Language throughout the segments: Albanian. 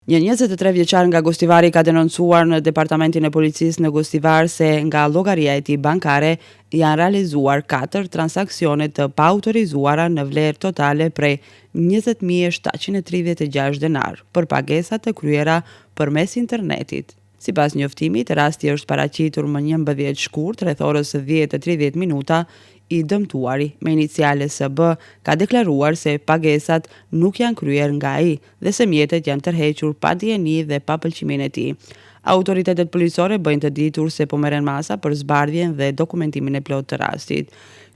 Një 23 vjeçar nga Gostivari ka denoncuar në Departamentin e Policisë në Gostivar se nga llogaria e tij bankare janë realizuar 4 transaksione të paautorizuara në vlerë totale prej 20.736 denar për pagesa të kryera përmes internetit. Sipas njoftimit, rasti është paraqitur më 11 shkurt rreth orës 10:30 minuta. I dëmtuari me iniciale SB ka deklaruar se pagesat nuk janë kryer nga ai dhe se mjetet janë tërhequr pa dijeni dhe pa pëlqimin e tij. Autoritetet policore bëjnë të ditur se po merren masa për zbardhjen dhe dokumentimin e plotë të rastit.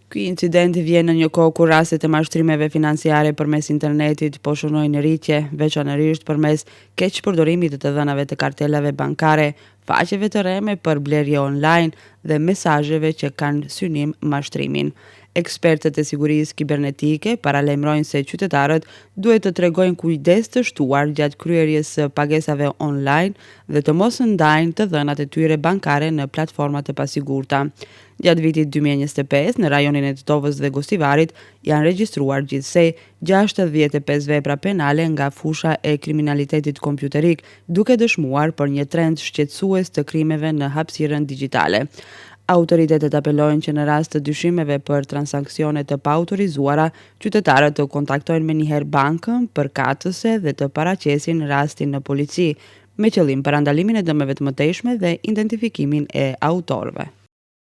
Ky incident vjen në një kohë kur rastet e mashtrimeve financiare përmes internetit po shënojnë rritje, veçanërisht përmes keqpërdorimit të të dhënave të kartelave bankare, faqeve të rreme për blerje online dhe mesazheve që kanë synim mashtrimin. Ekspertët e sigurisë kibernetike paralajmërojnë se qytetarët duhet të tregojnë kujdes të shtuar gjatë kryerjes së pagesave online dhe të mos ndajnë të dhënat e tyre bankare në platforma të pasigurta. Gjatë vitit 2025, në rajonin e Tetovës dhe Gostivarit janë regjistruar gjithsej 65 vepra penale nga fusha e kriminalitetit kompjuterik, duke dëshmuar për një trend shqetësues të krimeve në hapësirën digjitale. Autoritetet apelojnë që në rast të dyshimeve për transaksione të paautorizuara, qytetarët të kontaktojnë menjëherë bankën përkatëse dhe të paraqesin rastin në polici, me qëllim parandalimin e dëmeve të mëtejshme dhe identifikimin e autorëve.